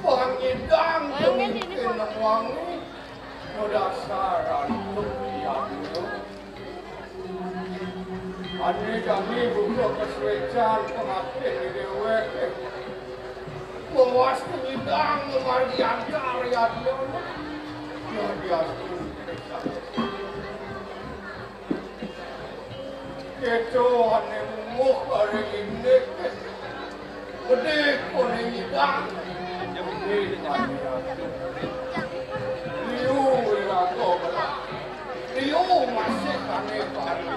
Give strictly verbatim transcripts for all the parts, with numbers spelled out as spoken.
Pangidang pemimpin wangi, dasar antuk liyannya. Ane jani buka kesuecan pengabdian di dewek. Mewas pengidang memargi antar yadnya. Yadiastun. Keto ane mumuh kare indik. Bedik ane nyidang. Liu iraga belah. Liu masih ane baru.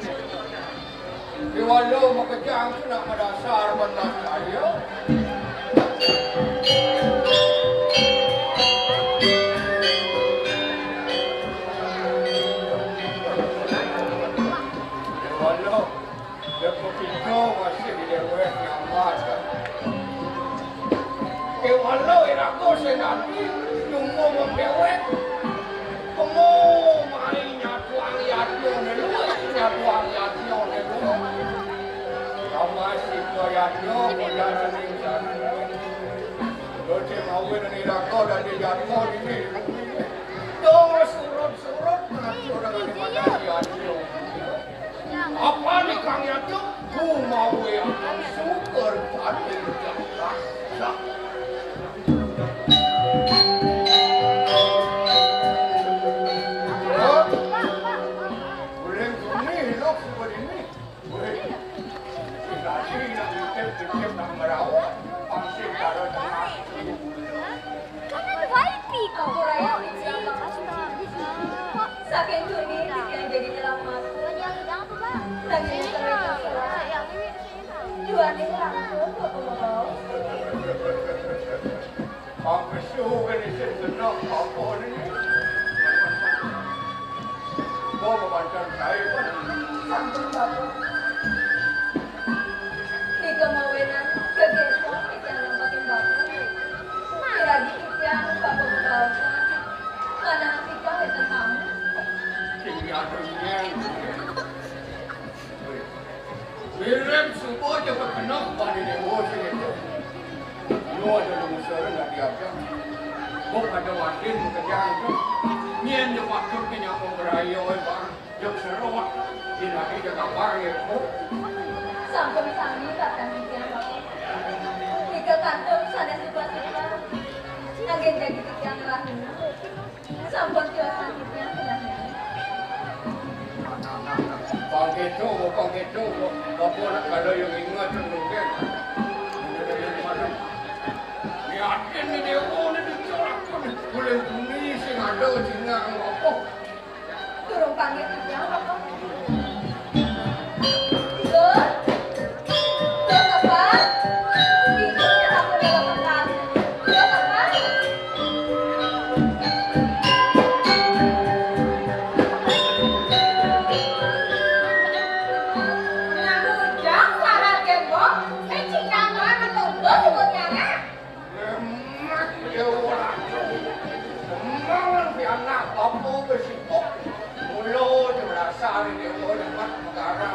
Diwalo makejang kena madasar bandar kaya. Diwalo. Dek pepinto masih di dewek nyaman. Kewala iraga senadi nunggu mendewek. Kemo mai nyatuang yadnya ne luwih, nyatuang yadnya ne luwih. Kama sika yadnya modal ning sana. Doce mawe nang iraga dadi yadnya ini. Dong surut-surut ngatur dengan ibadah yadnya. Apa nih Kang Yatu? Kumawe akan syukur tadi. Boleh gini, lo seperti ini. Boleh. Dikasih nak titip-titip nak merawat. Pasti kalau tengah. Kamu wifi kok. Saking tuni titiang jadi nyelamat. Lagi nyusul itu surat. Juaning langsung ke pembawa. Pang pesu kan isin genok apa ni? Bawa bantuan saya pun. Sampun bapak. Nika mawinan kegiatan titiang nampakin bapak. Iragi titiang bapak bebaosan. Manahang titiang wénten tamu. Tinggal dunia. Mirip suba ja kekenok bani dewa sing itu. Lu ada lungsur nggak diajak. Bok ada wadin makejang tu. Nyén ja patut ke nyama beraya, eh, bang. Jok seruak. Di lagi jaga bang ya, Bu. Sampun sami patang titiang, Bapak. Nika kantun sanés suka-suka. Anggen jagi titiang rahina. Sampun tiosan titiang rahina. Pang kéto, pang kéto. Apa nak kada yang ingat tu, kan? Yakin ni dewa ni dicorak pun. Boleh bunyi sing ada jingang apa. Durung panggil titiang apa? Dur? Dur apa? Itu yang aku dalam tempat. Dur apa? Nah, bujang salah gembok. Eh, cingkang banget tuh. Dur sebutnya, nah. Lemak dia orang. Kembangan si anak bapa besipuk. Mula je berasal dia orang lemak negara.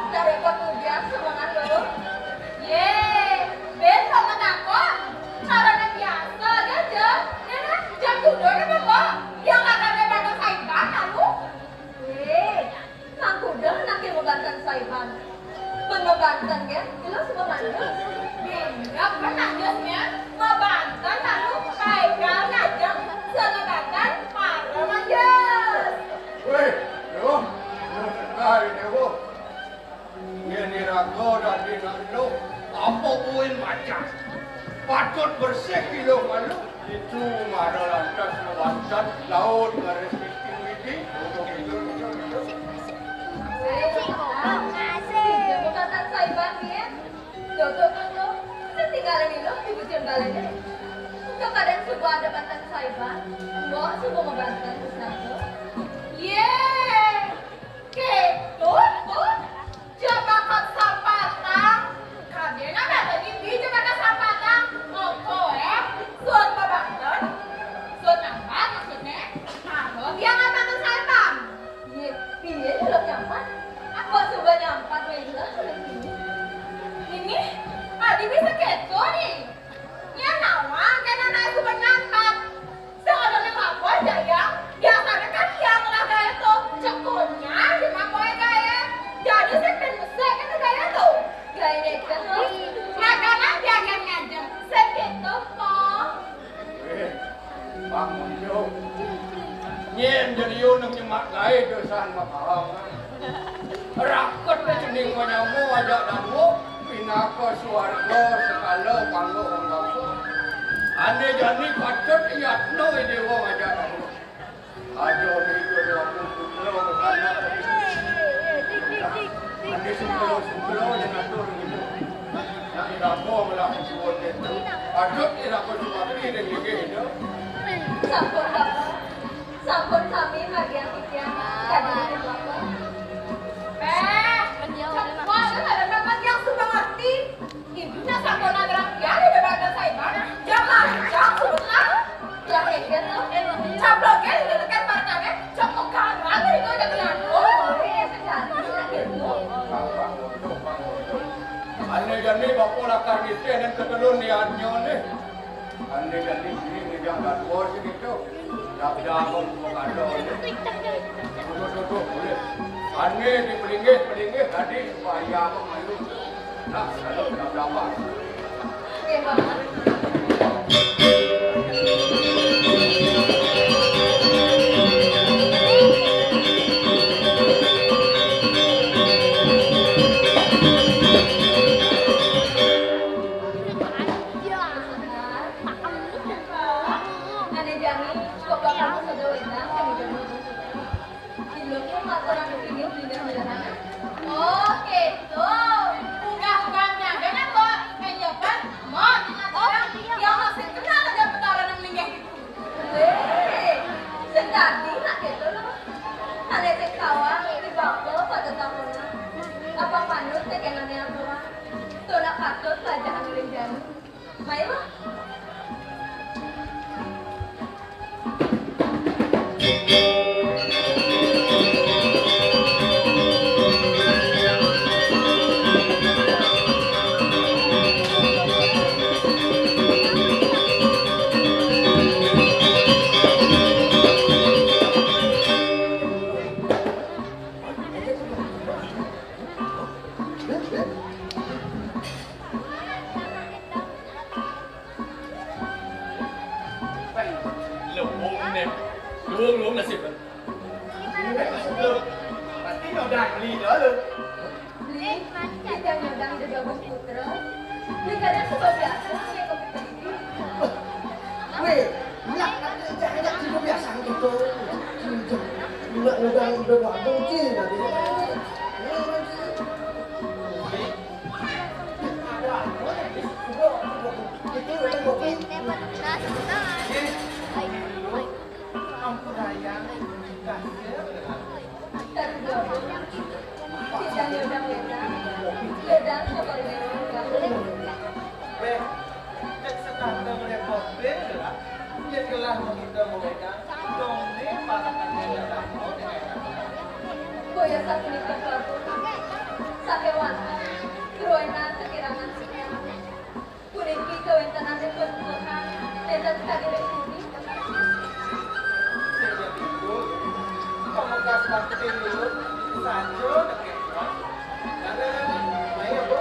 Dari pekerjaan semangat dulu. Ye, ben sama takon. Karena biasa aja. Nenek, jam tidur ya, Bapak. Yang akan lebar ke saipan, lalu. Ye. Mangkuda anak yang mabanten saiban. Pun mabanten, ya? Jelas mamanjus. Bingap kan anjusnya. Mabanten lalu paikal ngajeng. Semabanten para manjus. Wéh, yo, yo sekali nih, Bu. Yén iraga dadi nak lu, apa buin macam? Patut bersih kilo malu. Itu mara lantas mawancat laut garis titik midi. Untuk itu, itu, itu. Sing ngomong ngasih. Jemukatan saiban, ya. Tuh, tuh, tuh, tuh. Sing tinggalin dulu di bujur balai deh. Untuk keadaan subuh ada banten saiban, mbok subuh mau banten, nah, tuh. Ye, gitu, tuh. Jebakan sapatang. Kadéna dadi di jebakan sapatang. Apa, eh? Suud mabanten? Suud nyampat maksudnya? Kalau dia nggak banten saiban. Yé, piye nyeluk nyampat? Apa suba nyampat waé nyeluk nyeluk ini? Ini, Ini sakéto, Ni. Nyén nawang kéné anaké suba nyampat. Sing ada nang lapor jaya, biasané kan yang lah gaé to. Cék kunyah di makoé gaé. Jadi sing pén mesé kéné gaé to. Gaé dékét to. Makanan jagan ngajeng. Sakéto, Po. Eh, Bang Munjuk. Nyén jani yo nang nyemak gaé dosan mapahang. Raket cening manyama ajak dangu, pinaka suarga sekala panggung bangsa. Ané jani patut yatna déwa ajak dangu. Aja niku déwa putra anak. Ané sungkelo-sungkelo yang atur gitu. Nak dapur lah suwun itu. Patut ira kau suwati dan gigi itu. Sampun, Bapak. Sampun sami margiang titiang. Kadi niki, Bapak. Eh, cepot, ada dapat yang suka ngerti. Ibu nak sampun nang rakyat di depan saya, Bang. Jangan, jangan sebut lah. Lah, enggak tuh. Caploknya udah dekat matané. Cok, kok karang dari kau udah kenal. Oh, iya, sekali. Nah, gitu. Ané jani bapa lakar nitih nang ketelun niatnya nih. Ané jani sini ngejang dadua sini tuh. Dah dah mau buka kado nih. Tutup tutup boleh. Ané di pelinggih pelinggih tadi supaya apa malu. Nah, kalau dah berapa? Oke, Bang. Oke, tuh. Unggah-unggah nyaga nang bawa enjokan. Mau dilakukan. Yang masih kenal ada petara nang linggih. Wéh, sing dadi nak kéto lho. Ané sing sawang iki bapa pada takona. Apa manut tekenané aturan? To nak patut pelajaran uling jani. Mai lo. Lung né. Lung, lung nasib. Pasti nyodang beli dulu. Beli, kita nyodang gegabah putra. Beli kadang sebab biasa, ya, kok. Wéh, nak kata ejak-ejak tidur biasa gitu. Nak nyodang udah buat benci nanti. Boya sapunika, Prabu. Sakéwanten, Kruéna kekirangan sinyal. Puniki kawéntenan ring Tuhan, nénten kadi ring bumi. Sehingga timbul pamekas bakti dulu saja nekek. Nah, nah, nah, nah. Ayo, Bu.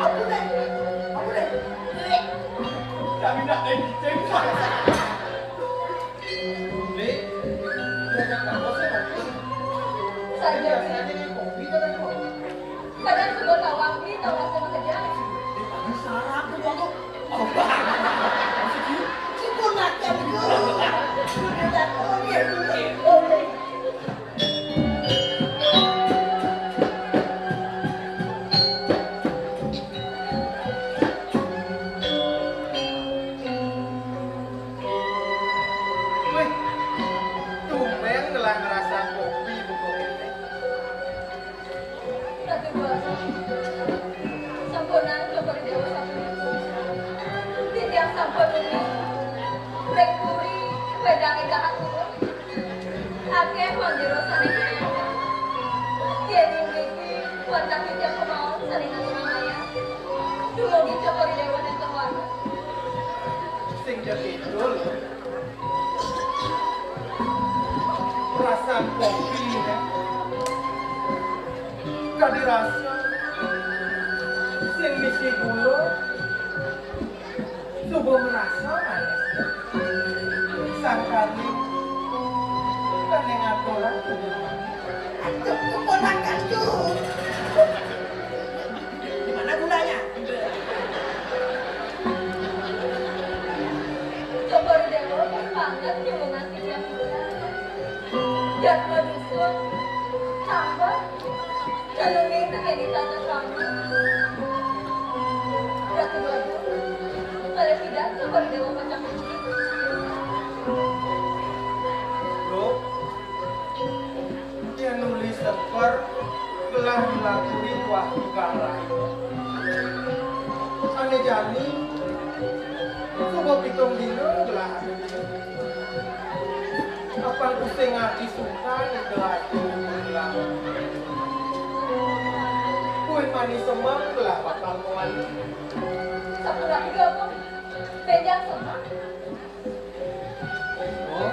Ampun, Dek. Ampun, Dek. Kami nak naik ceng. Dek, jangan kau sih, Dek. Saja, Dek. Kadang sudah tahu aku, tahu rasa bekerja. Dek, tadi sarap tuh, Bang. Oh, Bang. Cipun macam itu. Sudah tak boleh. Sané kaya. Yén mriki wantah titiang kemawon sané ngaturang ayah. Dumugi Cokor I Déwa nénten wantah. Sing ja kidul. Perasaan kopi, ya. Kadi rasa sing misi gula. Suba ngrasa manis. Sangkane kene ngaturang. Aduh, keponakanku. Di mana gulanya? Coba Dewa, pas banget nyumbungan tiga bulan. Jadwal dusun, tambah. Jalur itu kayak di tata krama. Ratu Bagus, kalau tidak, coba Dewa kocak kecil. Bro, dia nulis sengker, gelah dilakuri tuah tukang lain. Ane jani, suba pitung dina gelah ane jani. Kapan tusing ati sungkan, ida ati gelah. Kuwi mani semeng gelah bakal mawali. Sampun rapi gabung. Benjang semeng. Oh.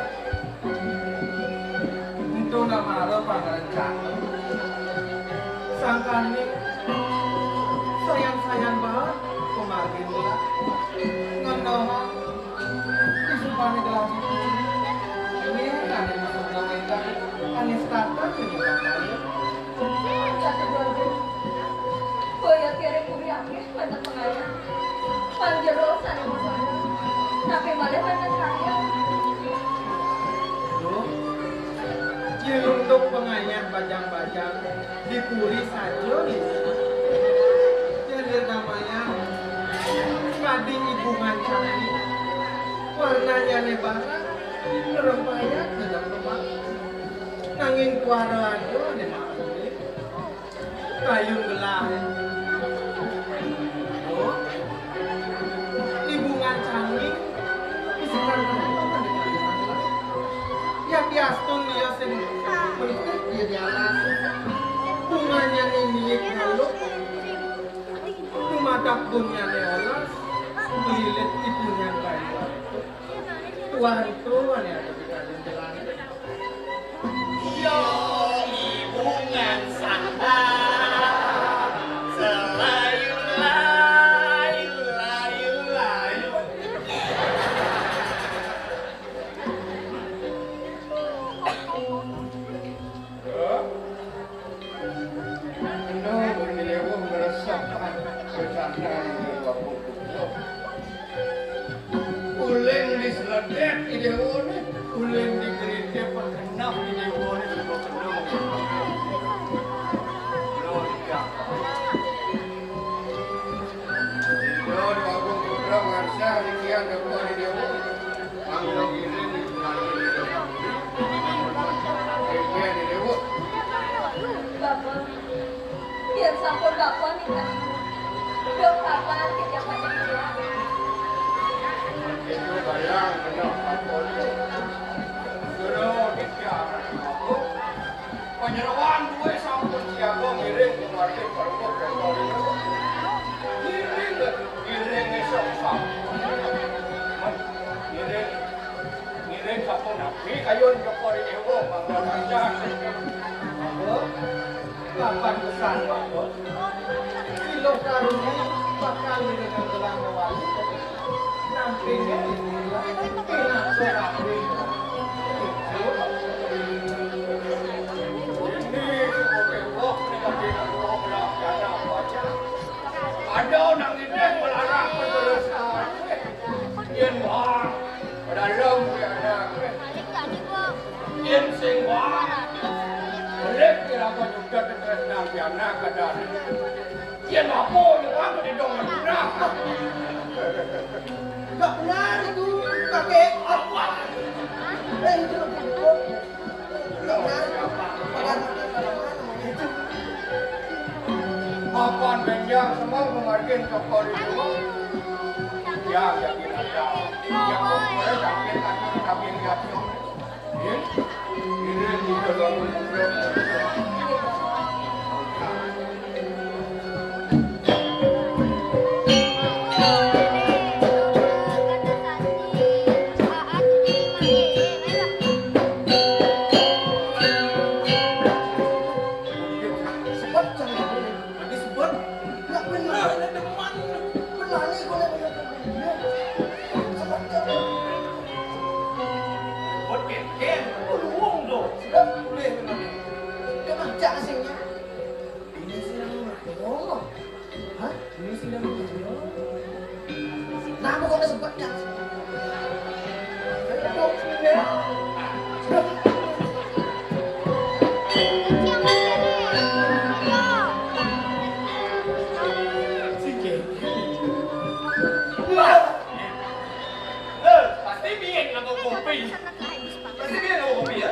Ento namara pangrencana. Sangkane sayan-sayan baat pamargin lah. Ngendohang disupane gelah dipuri. Ini kane masuk gawe kang ane setata sing bakal. Satu dua ribu. Boya kere puri akeh. Wénten pengayah. Pang jero sané busana. Tapi malih wénten karya. Duh, yén untuk pengayah bajang-bajang di puri saja niki. Yén namanya kadi ibungan candi. Warnanya né barak, ngrempayat dalam kepala. Nanging kuara aja né maksudnya. Kayun gelah. Oh. Ibungan canging, isikan temen di kayun gelah. Ya piastun dia sing menitip dia di alas. Bunganya nini ngaluk. Dumadak bunyané olas, melilit ibungan kayun. Tuan tuan ya, di kayun gelah. Yo, ibungan sandang, selayu-layu, layu-layu. Hah? Eno, Bun Dewa ngresep, ah, bercanda ini, Bapak. Uling diseledet I Dewa né, uling digeritik pakenep I Dewa né, suba kena. Lho, iya. Indra Déwa Agung Putra ngarsa rikian Déwa I Dewa. Mangga ngiring, mangga ngiring. Rikian I Dewa. Bapak, yén sampun Bapak ninggal, dong kapan kita pacang ilang? Itu barang benar, Pak Polisi. Suruh dikiaran aku. Panyeroan duwé sampun siaga ngiring kumargi perlu. Ngiring, ngiring esuk sampun. Ngiring, ngiring sampun napi kayun Cokor I Déwa mangga panjang. Monggo, kapan pesan, Pak Bos? Ilo karuni bakal ngiring gelah mawali. Nampingnya inilah pinaka rapi. Ini sebagai roh negatif roh belah jana baca. Ada nang ini melarang penerusan. Yen wah, pada lem ada. Yen sing wah, boleh kira apa juga terus nang piana kadar. Yén apa nyerang di dong menang. Enggak benar itu, kakek. Apa? Eh, itu loh, kakek. Enggak benar itu. Pagar mati pada mana namanya itu? Makan benjang semua pemargin Cokor I Déwa. Ya, ya, ya, ya. Ya, kok boleh tapi, tapi, tapi lihat. Yen, yen Sebet jangan. Lagi sebet. Nak benar. Benar ni gua nak benar. Sebet jangan. Buat ken-ken, buat uang tu. Sudah boleh benar. Kenapa jangan sini? Ini sih yang rumah. Oh. Hah? Ini sih yang rumah. Nah, pokoknya sebet jangan. Ayo, ya. Sike. Wah. Eh, pasti biyen nganggo kopi. Pasti biyen nganggo kopi ya?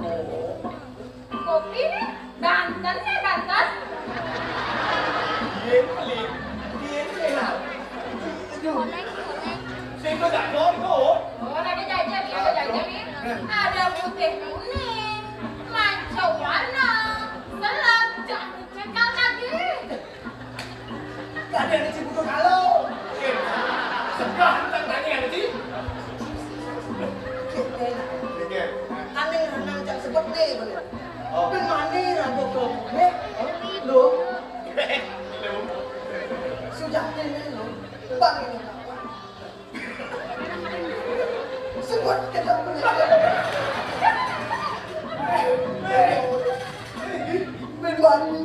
Oh. Kopi nih, banten nih, banten. Biyen beli, biyen sehat. Aduh. Sing kok dak nonton? Oh, lagi jajan nih, ada jajan nih. Ada putih kuning, manca warna, selap, jangan cekal lagi. Gak ada yang butuh kalau. Sebelah tentang tanya ada sih. Aneh renang cak sebut nih, boleh. Oh. Ben mane rambut kau, nih? Lo. Sudah ini lo. Bang ini. Sebut kita punya. Ben Bani.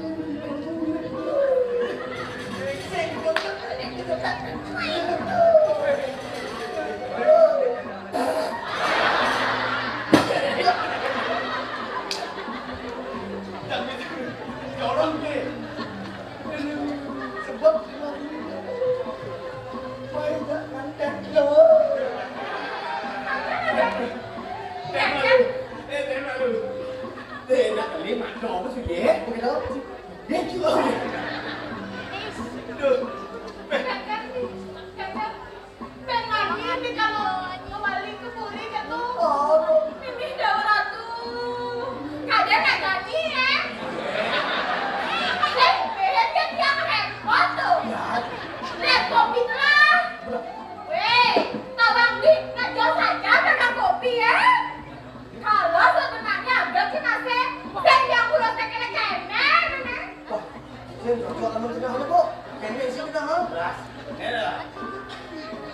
Jangan gitu. Jorok nih. Sebab main tak ngantek lo. Tembak lu. Eh, tembak lu. Eh, nak kali mak dong sih, ya. Begitu. Ya, gila. Aduh. Kakak, kakak. Ben Marni, ini kalau kembali ke puri gitu. Oh. Ini Dewa Ratu. Kadang nggak jadi ya. Ini behen kan dia repot tuh. Ya. Repot gitu lah. Weh, tolong di ngejos aja pada kopi ya. Kalau sebenarnya agak sih masih, dan yang udah kena kena. Wah, sing cocok sama tengah mana, Bu? Kayaknya isi tengah, ha? Beras. Enak.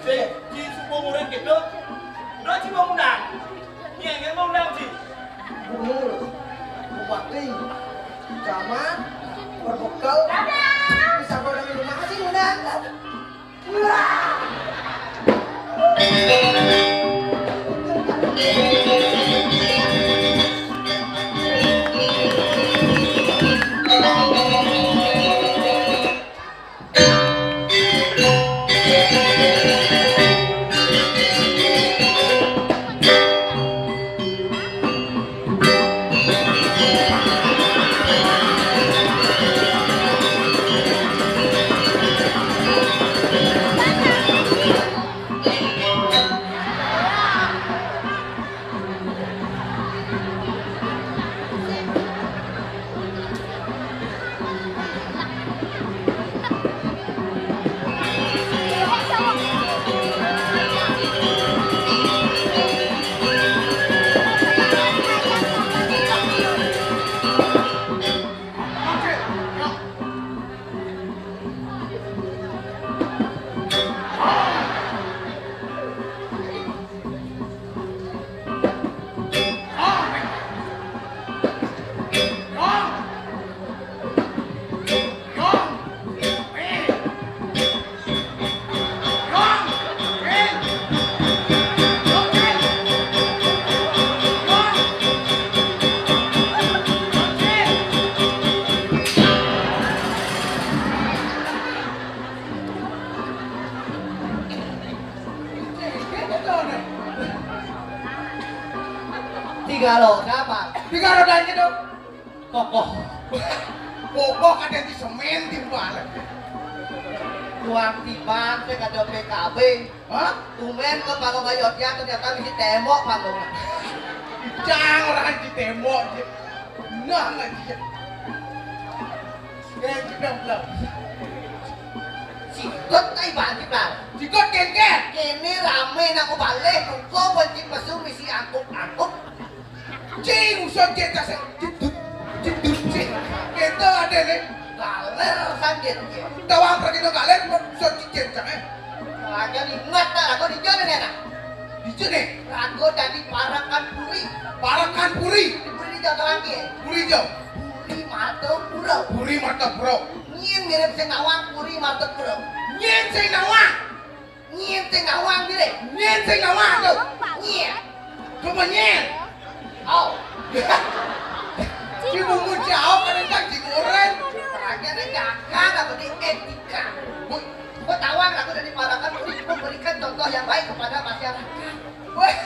Sing, si suku murid gitu. Udah coba undang. Iya, kan mau undang sih. Gubernur, bupati, camat, berbekal. Dadah. Bisa gua dari rumah sih undang. Tiga lo, siapa? Tiga lo dari itu. Kokoh. Kokoh ada di semen timbal. Tuang tiban saya kada P K B. Hah? Tumen ke panggung ayo dia ternyata bisi tembok panggung. Cang orang di tembok je. Nah, ngaji. Yang kita belum. Sikut tai bagi bal. Sikut kengkeng. Kene rame nak balik, engko benci pesu misi angkup-angkup. Cing, usah kita se-, jedut, jedut, cing. Kita ada nih. Galer sanjir, cing. Tawang pergi no galer, usah cicing, cang, eh. Aja ingat tak, rago di jone nih, nak. Di jone? Rago dari Parakan Puri. Parakan Puri. Di Puri di jauh lagi. Puri jauh. Puri Martopuro. Puri Martopuro. Nyin mirip sing nawang Puri Martopuro. Nyin sing nawang. Nyin sing nawang dire. Nyin sing nawang tuh. Nyin. Cuma nyin. Oh. Ci bungut jauh kan, kan ci goreng. Aja ada jaga apa di etika. Gua tawang aku dari Parakan Puri memberikan contoh yang baik kepada masyarakat. Weh,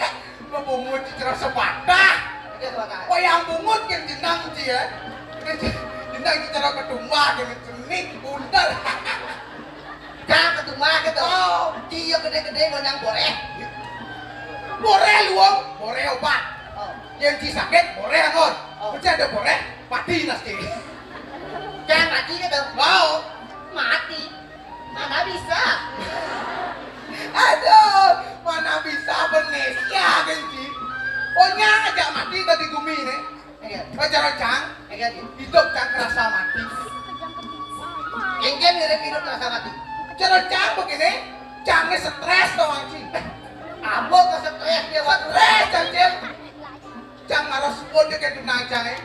bungut ci cerah sebatah. Iya, sebatah. Wayang bungut kan jenang ci ya. Jenang ci cara ketumah dengan cenik, buntel. Cang ketumah gitu. Oh. Ci yo gede-gede ngonyang boreh. Boreh luwung, boreh obat. Oh. Yang ci sakit, boreh angon. Oh. Pecah ada boreh, mati nas ci. Cang mati gitu. Mau. Mati. Mana bisa? Aduh, mana bisa Indonesia, genci. Oh, nyang aja mati dari gumi ini. Iya. Pacaran cang, iya, iya, hidup cang kerasa mati. Engken mirip hidup kerasa mati. Cara cang begini, cangnya stres dong, anjing. Ambo ke stres dia, Pak. Stres, anjing. Cang marah suwun dia kayak tunang cang, eh.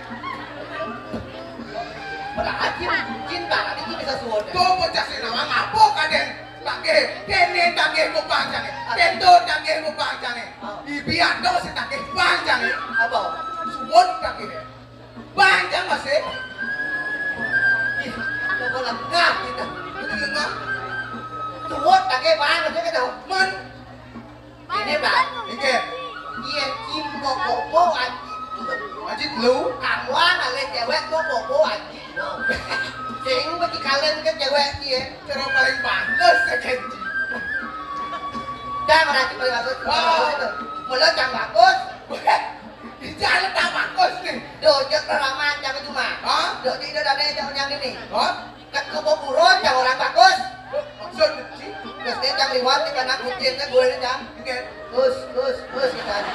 Padahal cin, cinta, nanti cin bisa suwun. Tuh, bocah sih, nama ngapa kadang? Tagih, kene tagih ku pancane. Tento tagih ku pancane. Oh. Ibi ado sing tagih pancane. Apa? Suwun tagih. Pancang masih. Ih, coba lengah kita. Ini lengah. Suwun tagih pancane kita. Men. Ini, Bang. Inggih. Iya, Cim, kok bobo, anjing. Anjing lu? Kamu ngalih cewek, kok bobo, anjing. Sing mesti kalian ke cewek, iya. Cara paling bagus, ya, Kenji. Dah, berarti paling bagus. Oh. Itu. Mulut yang bagus. Di jalan tak bagus, nih. Dojek raraman, jangan cuma. Hah? Dojek itu ada yang jangan yang ini. Hah? Ket kebo buron, cang orang bagus. Maksud, Ci? Terus dia cang liwat di kanan kucingnya gue ini, cang. Oke. Gus, gus, gus, gitu aja.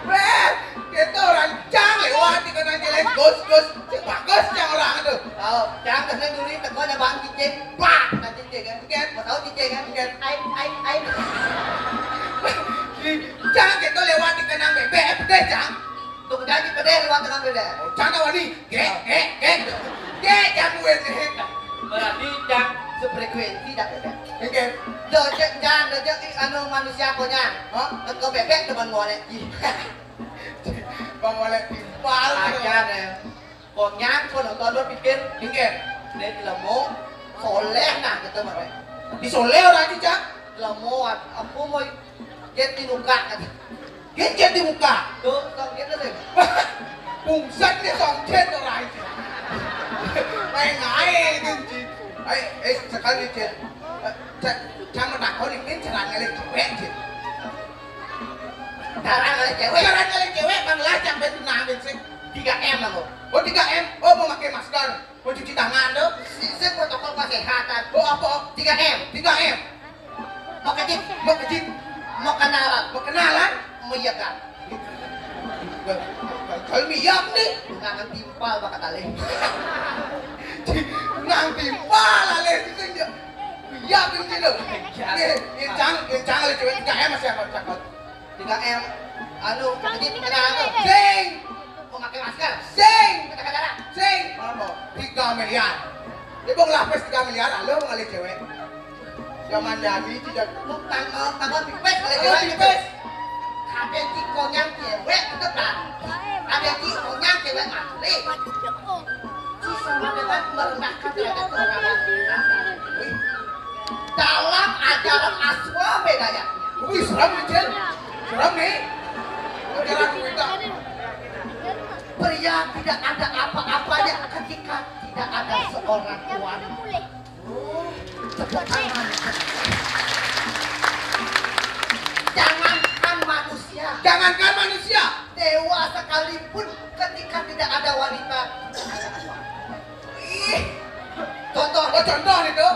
Weh, kita orang cang liwat di kanan jalan, gus, gus. Cing bagus, cang orang itu. Oh, cang terus duri, teko ada bang cicing. Pak, kena cicing kan. Oke. Mau tahu cicing kan? Oke. Ai, ai, ai. Di, cang kita lewat di kanan bebek, eh, pedih, cang. Tuh, jadi pedih lewat kanan bebek. Oh, cang tahu nih. Gek, gek, gek. Gek, jagoan nih. Berarti cang sefrekuensi dah, ya? Oke. Loh, cek, cang, loh, cek, anu, manusia konyang. Hah? Engkau bebek teman molek. Bang molek timpal. Aja deh. Konyang, kau nonton lo pikir. Oke. Dia lemo, soleh nah, gitu, Mak. Di soleh orang aja, cang. Lemo, aku mau jadi muka, kata. Gencet di muka. Tuh, songket tuh. Bungsat nih songket orang itu. Main air genci. Ai, eh, sekali, Cen. Eh, Cen, jangan menakoni, ini cara ngalih cewek, Cen. Cara ngalih cewek. Cara ngalih cewek, Bang, lah, sampai tunangan sih. Tiga M aku. Oh, tiga M. Oh, memakai masker. Mau cuci tangan tuh. Sisip protokol kesehatan. Oh, apa? Tiga M. Tiga M. Mau kejit. Mau kejit. Mau kenalan. Mau kenalan. Mau iya kan. Kalau miyak nih. Ngangan timpal bakal alih. Nang timpal alih itu dia. Miyak itu dia. Iya. Iya, iya, cang, iya, cang, alih cewek tiga M masih apa cakot. Tiga M, anu, jadi kenal tuh. Sing. Mau pakai masker. Sing. Kita ke dalam. Sing. Ngomong. Tiga miliar. Dia mau ngelapis tiga miliar, halo, mau ngalih cewek. Zaman Dani tidak. Lu tang-, eh, tambah pipes kali. Oh, cewek. Pipes. Ada cik konyang cewek, itu kan. Ada cik konyang cewek asli. Ci sama dengan merendahkan derajat orang. Dalam ajaran aswa bedanya. Wih, seram nih, Cen. Seram nih. Ajaran kita. Pria tidak ada apa-apanya ketika tidak ada seorang wanita. Tepuk tangan. Jangankan manusia. Jangankan manusia. Dewa sekalipun ketika tidak ada wanita, ih, contoh, oh, contoh itu.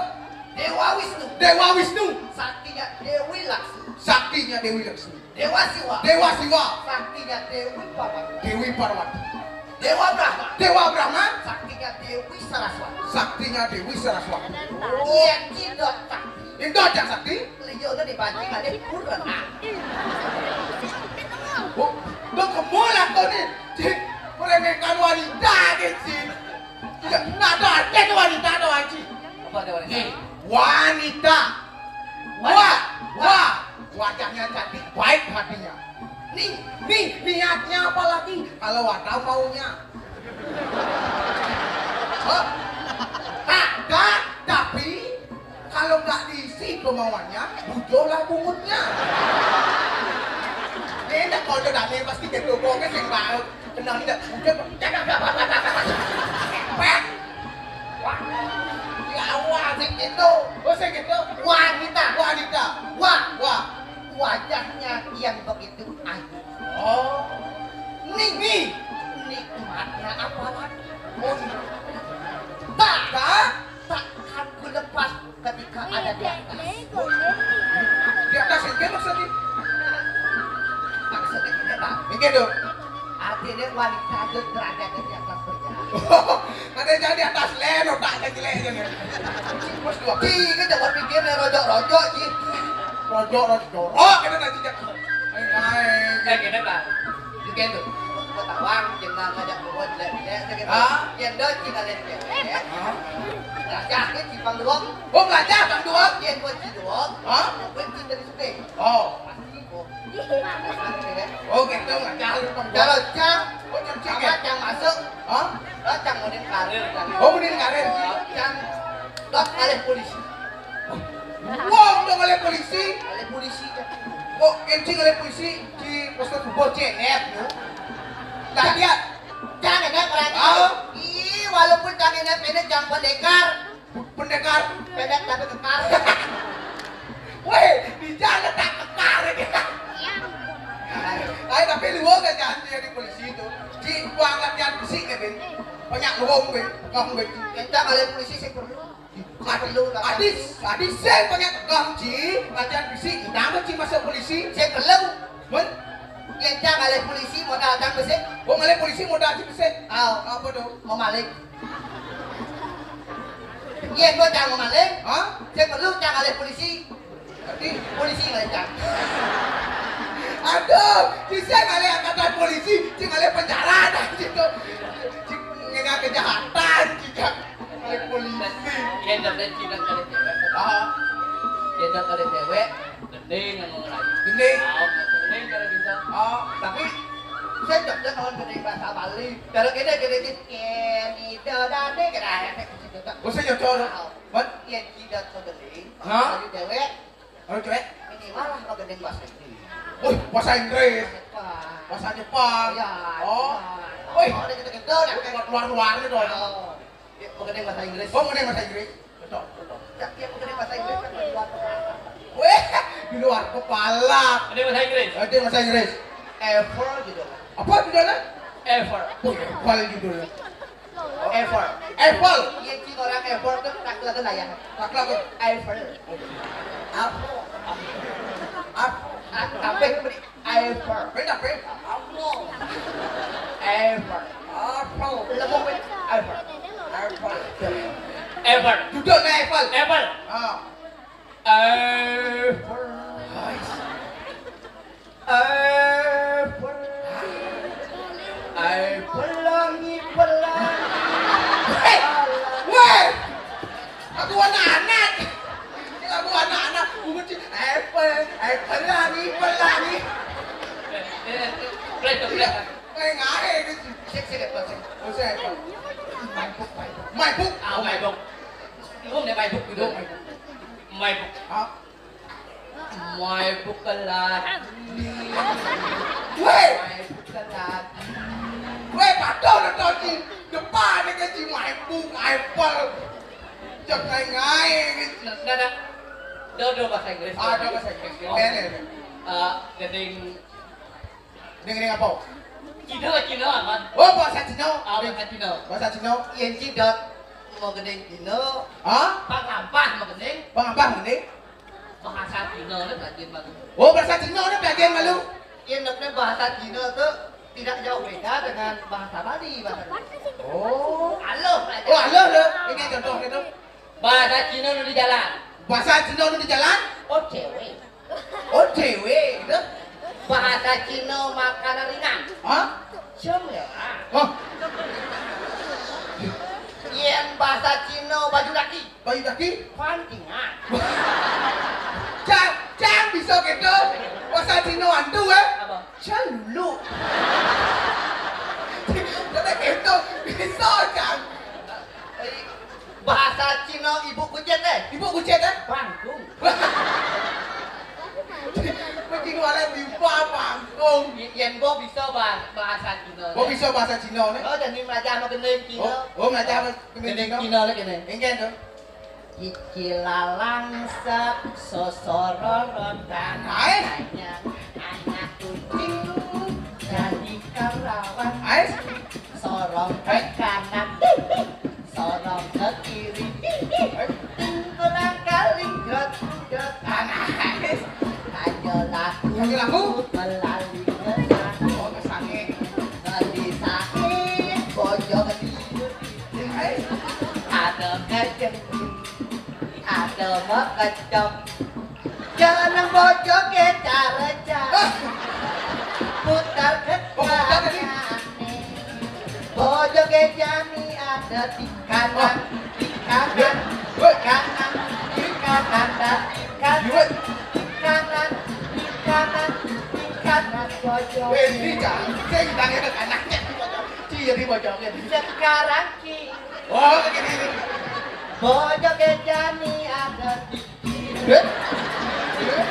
Dewa Wisnu. Dewa Wisnu. Saktinya Dewi Laksmi. Saktinya Dewi Laksmi. Dewa Siwa. Dewa Siwa. Saktinya Dewi Parwati. Dewi Parwati. Dewa Brahma. Dewa Brahma. Saktinya Dewi Saraswati. Saktinya Dewi Saraswati. Iya, Cidok Sakti. Cidok Sakti. Liyo tu dipancing ada kurang. Oh, tu kebul aku ni. Cik, meremehkan wanita ni, Cik. Tidak, tidak ada, ada wanita tu, Cik. Apa ada wanita? Nih, wanita. Wah, wah, wajahnya cantik, baik hatinya. Nih, nih, niatnya apa lagi? Kalau ada maunya. Hah? Tak ada, tapi kalau nggak diisi kemauannya, bujurlah bungutnya. Enak kalau udah damai pasti gitu, pokoknya sing bau. Kenal tidak? Udah, jangan, jangan, jangan, jangan. Pet. Wah. Ya Allah, sing gitu. Oh, sing gitu. Wanita. Wanita. Wah. Wah. Wajahnya yang begitu ayu. Oh. Nih, nih. Nikmatnya apa lagi? Oh, iya. Tak, tak, takkan ku lepas ketika ada di atas. Di atas itu maksudnya? Maksudnya gini, Pak. Ini tuh. Artinya wanita itu derajatnya di atas pria. Ada jadi atas leno, tak ada jeleknya nih. Bos dua. Cik, kita buat pikir nih rojok-rojok, Cik. Rojok, rojok. Oh, kita tak cicak. Ayo, ayo. Kayak gini, Pak. Mungkin tuh. Ketahuan, kita ngajak buat jelek-jelek, gitu. Hah? Yang doi kita lihat ya. Hah? Raja, ini simpang dua. Oh, raja, simpang dua. Yang buat si dua. Hah? Yang buat si dari Sukeng. Oh. Pasti kok. Oh, gitu, nggak tahu, Bang. Kalau cang, oh, cang sama cang masuk. Hah? Oh, cang munin karir, kan. Oh, munin karir. Cang, dot alih polisi. Wong dong alih polisi. Alih polisi, cang. Oh, kencing alih polisi di posko kubur cenet, ya. Nah, dia. Cang enak berarti. Ah. Ih, walaupun cang enak, ini cang pendekar. Pendekar. Pendek tapi kekar. Weh, di jalan tak kekar ini. Ayo, tapi lu nggak janji di polisi itu. Di ruang latihan besi nih, Bin. Banyak luwung, Bin. Kau, Bin. Kita balik polisi sih perlu. Nggak perlu, nggak perlu. Adis, adis, saya banyak kekang, Ci. Latihan besi, kenapa, Ci, masuk polisi? Saya perlu. Bin? Kita balik polisi, modal datang besi. Oh, balik polisi, modal datang besi. Oh. Apa tuh? Mau balik. Iya, gua cang mau maling. Hah? Saya perlu cang alih polisi. Tapi polisi nggak cang. Aduh, bisa ngalih angkatan polisi, cing ngalih penjara dah gitu. Cing nggak kejahatan, cing ngalih polisi. Iya, dong, dan cina kali cewek. Ah. Iya, dong, kali cewek. Gending yang mau ngelayu. Gending. Ah, gending kalau bisa. Oh, tapi saya cocok kalau gending bahasa Bali. Kalau kita gending, keni dodane kena efek di situ, tak? Oh, saya cocok. Tahu. Buat? Iya, tidak kau gending. Hah? Kalau cewek, kalau cewek? Minimal lah kalau gending bahasa Inggris. Wih, bahasa Inggris. Jepang. Bahasa Jepang. Iya, oh. Jepang. Wih. Oh, ada gitu-gitu, dah, kayak luar-luar gitu, ya. Oh. Ya, mengenai bahasa Inggris. Oh, mengenai bahasa Inggris. Betul, betul. Ya, ya, mengenai bahasa Inggris kan di luar. Weh, di luar kepala. Ada bahasa Inggris. Ada bahasa Inggris. Ever gitu kan. Apa judulnya? Ever. Oh, Ever judulnya. Ever. Ever. Iya, cik, orang ever tuh tak kelihatan layar. Tak kelihatan. Ever. Apa? Apa? Ah, tapi Ever. Beda, Pe. Ever. Apa? Lemu, Pe. Ever. Ever. Ever. Judulnya Ever. Ever. Ah. Ever. Ais. Ever. Ever. Pelangi, pelangi. Hei. Weh. Aku anak-anak. Aku anak-anak. Bungut sih. Eh, pe-, eh, pelangi, pelangi. Eh, eh, eh, play tuh, play. Eh, ngahe gitu. Sik, sik, sik, sik. Oh, saya apa? Maibuk, maibuk. Maibuk. Ah, maibuk. Lu nih maibuk gitu. Maibuk. Maibuk. Hah? Maibuk keladi. Weh! Maibuk keladi. Weh, padahal udah tahu di depan nih kan si Maibuk, Apple. Jangan ngae-ngae gitu. Nggak, nggak, nggak. Udah, udah bahasa Inggris. Ah, udah bahasa Inggris. Oh. Lele. Eh, gending. Gending apa? Cina, Cina, Abang. Oh, bahasa Cina. Ah, bahasa Cina. Bahasa Cina. Yén cidot magending Cina. Hah? Pang ampah magending. Pang ampah magending. Bahasa Cina ni pelajaran malu. Oh, bahasa Cina ni pelajaran malu. Yén nak bahasa Cina tu tidak jauh beda dengan bahasa Bali, bahasa Bali. Oh. Aluh, pelajaran. Oh, aluh tu. Ini contoh gitu. Bahasa Cina nu di jalan. Bahasa Cina nu di jalan? O T W. O T W gitu. Bahasa Cina makanan ringan. Hah? Cemil. Hah? Yén bahasa Cina baju daki. Baju daki? Pantingan. Cang, cang bisa gitu. Bahasa Cina hantu, eh? Apa? Celulu. Jadi gitu. Bisa, cang. Bahasa Cina ibu kucit, eh? Ibu kucit, eh? Bangkung. Mesti kualat di bawah bangkung. Yén bo bisa bah-, bahasa Cina. Bo bisa bahasa Cina ni? Oh, jadi belajar sama gending Cina. Oh, oh, belajar sama gending Cina. Gending Cina lah kena. Engken tu. Kiki lalang sep sosororotan. Hai. Hanya anak kucing jadi karawan. Hai. Sorong ke kanan, sorong ke kiri. Tingkulang kaling jot jot. Anak. Ayo laku. Ayo laku. Melali ke sana. Oh, ke sana. Beli sakit, bojong di Ada kejengking, ada mekecok. Jalan bojog ke cara-cara. Putar ke kanan. Bojog ke jani ada di kanan, di kanan, di kanan, di kanan, dan di kanan, di kanan, di kanan, di kanan, bojog. Eh, ini jangan, saya ditanya ke kanannya. Iya, di bojognya. Sekarang kiri. Oh, begini. Bojog ke jani ada di kiri. Eh? Di kiri,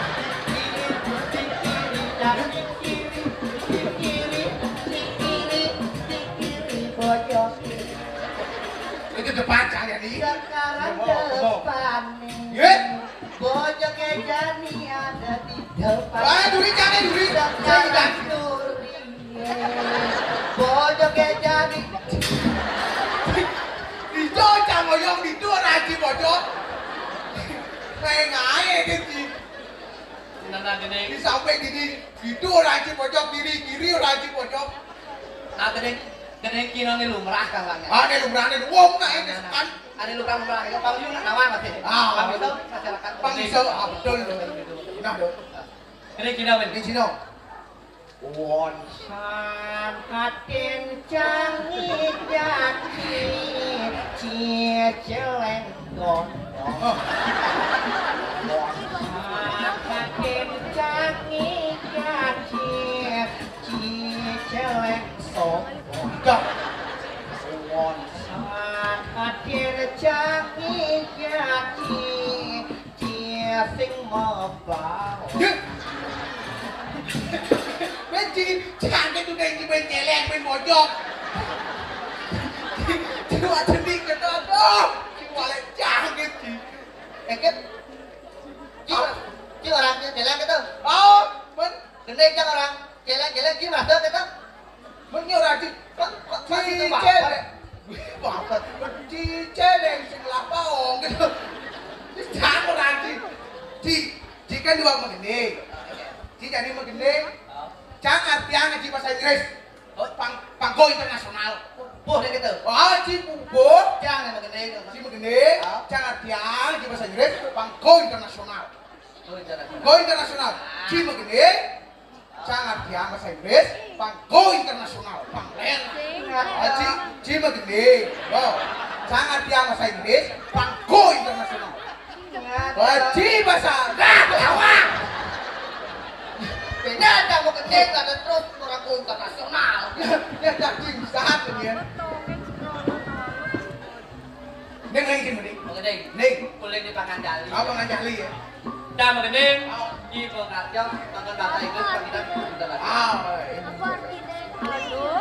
di kiri, dan di kiri, di kiri, di kiri, di kiri, bojog. Itu depan saya nih. Sekarang depan nih. Iya. Bojog ke jani ada di depan. Ah, duri, jangan duri. Sekarang duri. Bojog ke jani. Ditu cang oyong, ditu ora aji bojog. Kayak ngae gitu. Nah, nah, gini. Di samping gini, ditu ora aji bojog, kiri, kiri ora aji bojog. Nah, gini, gini kira ini lumrah kan, Bang, ya? Ah, ini lumrah, ini wong kayak kan. Ada lumrah, lumrah. Ya, Bang Yun, nak nawar masih. Ah, Bang itu masyarakat. Bang Iso, ah, betul. Nah, dong. Gini, gini, Bang. Ini Cino. Won san atin cangi jaki, cie celeng gondong. Won san atin cangi jaki, cie celeng sombong. Dah. Won san atin cangi jaki, Cie sing mabal. Yé. Wis di, jangkit udah iki main celeng, main bojog. Di wajah di kena, aduh, di balik jangkit di. Eh, Kit. Ci, ci orang celeng gitu. Oh, men. Gendeng cang orang. Celeng-celeng gimana gitu? Meni ora di, kok, kok masih di tuh, Bapak? Cicele. Wih, Bapak. Di cele sing lapong gitu. Wis jangan ora di. Di, di kan dua magending. Di jadi magending. Cang artian ngaji bahasa Inggris. Oh, pang, pangko internasional. Pupuh deh gitu. Oh, di pupuh. Cang yang magending. Di magending. Cang artian ngaji bahasa Inggris, pangko internasional. Oh, internasional. Go internasional. Ci magending. Cang artian bahasa Inggris, pang go internasional, pang ler. Aji, ci magending. Go. Cang artian bahasa Inggris, pang go internasional. Aji bahasa, nah, Jawa. Beda ada mau gede, ada terus orang go internasional. Ya, daging besar tuh dia. Ning, ning, sing mriki. Magending. Ning. Kulit di pangan jali. Ah, pangan jali ya. Dah, magending. Ah. Di pengertian, pangan bahasa Inggris, pangan kita, kita bahasa. Ah, iya.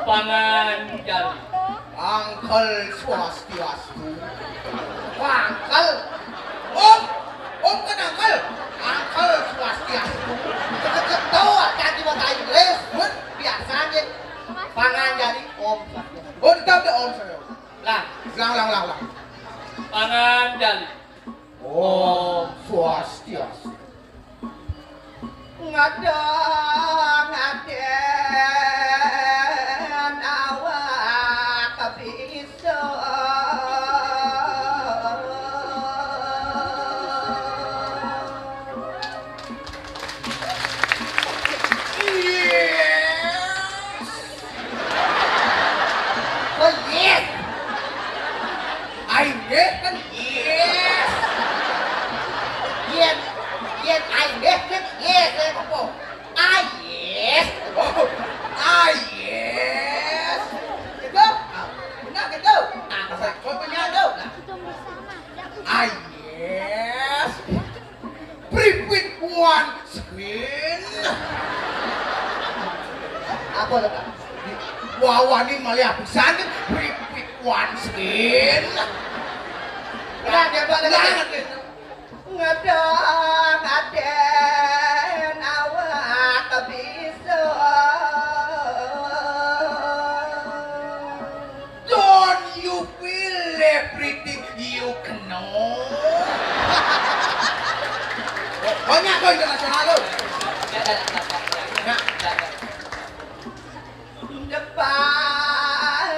Pangan jali. Uncle Swastiastu. Wah, Uncle. Om, Om kan Uncle. Uncle Swastiastu. Ketawa, tadi bahasa Inggris. What? Biasa aja. Panganjali Om Swastiastu. Oh, tetap ada Om Swastiastu. Lah, lang, lang, lang, lang. Panganjali Om Swastiastu. Ngadang-ngadang awak bisa. Yes. Oh, yes. Ai nggih kan yes. Yen, yen ai nggih kan yes, eh, apa? Ai yes. Oh, ai yes. Gitu? Ah, benar gitu? Ah, apa? Kok punya tuh? Nah. Ai yes. Pripit once again. Apa to, Pak? Wawani malih apisan, pripit once again. Nah, coba lagi. Nah, ngadang-ngadang awak bisa. Don't you feel everything you know? Banyak kok internasional lo. Nah, depan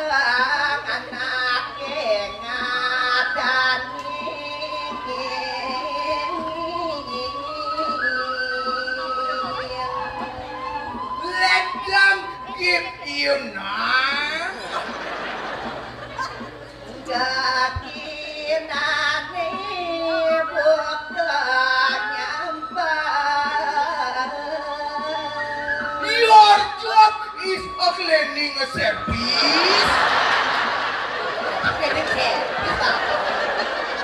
anak ngadani. Let them give you now. Daginane buka nyambat. Your job is a cleaning service. Cleaning service, Pak.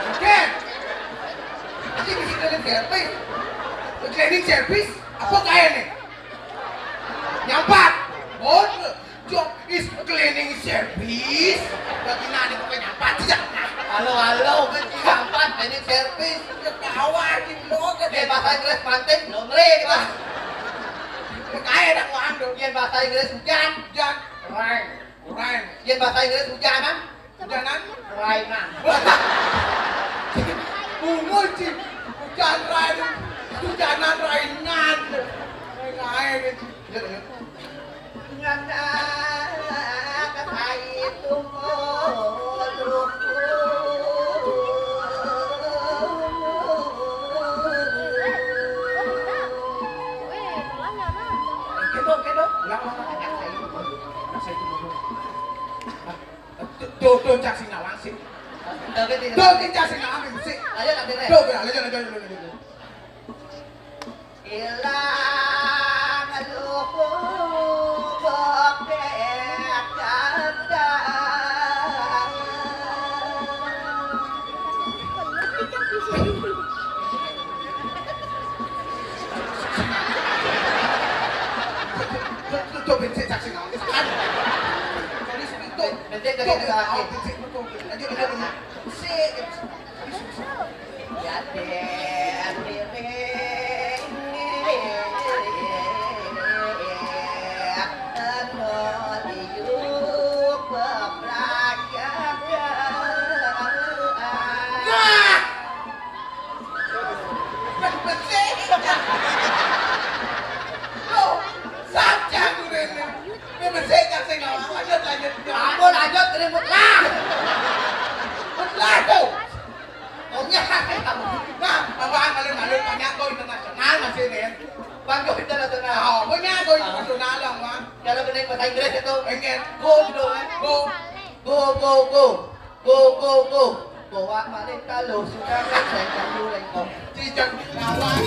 Oke. Iki bisa cleaning service. Cleaning service apa kae nih? Nyampat. Oh, job is cleaning service. Bagi nani kok nyampat sih? Halo, halo, kan nyampat cleaning service. Ya kawan gitu loh. Yen bahasa Inggris panting, laundry gitu. Kae nak wong do. Yen bahasa Inggris hujan, hujan. Rain. Rain. Yen bahasa Inggris hujanan, hujanan. Rainan. Bungo, Ci. Hujan rain. Hujanan rainan. Kae gitu. Ngana katai tunggu. Kedo, kedo. Ulang, ulang, ulang. Tuh, tuh, cak sing nawang sih. Tuh, tuh, cak sing nawang sih. Ayo, lanjut, ayo. Tuh, lanjut, lanjut, lanjut, lanjut. Ilang luku bokek kata. Tuh, tuh, tuh, bensin, cak sing nawang. Tuh, bensin, tuh, tuh, lanjut, lanjut, lanjut. Sik. Nah! Loh, saja gurene. Ini sik, cak sing nawang. Lanjut, lanjut. Ampun, lanjut, ribut lah. Lah, tuh. Omnya. Nah, Bapak, kalau malu banyak kok internasional masih nih. Bang, kok internasional? Oh, punya kok internasional dong, Bang. Kalau kena bahasa Inggris itu, enggak. Go gitu kan. Go. Go, go, go. Go, go, go. Bawa balik kalau sudah kan saya kamu lengkong. Tidak, kawan.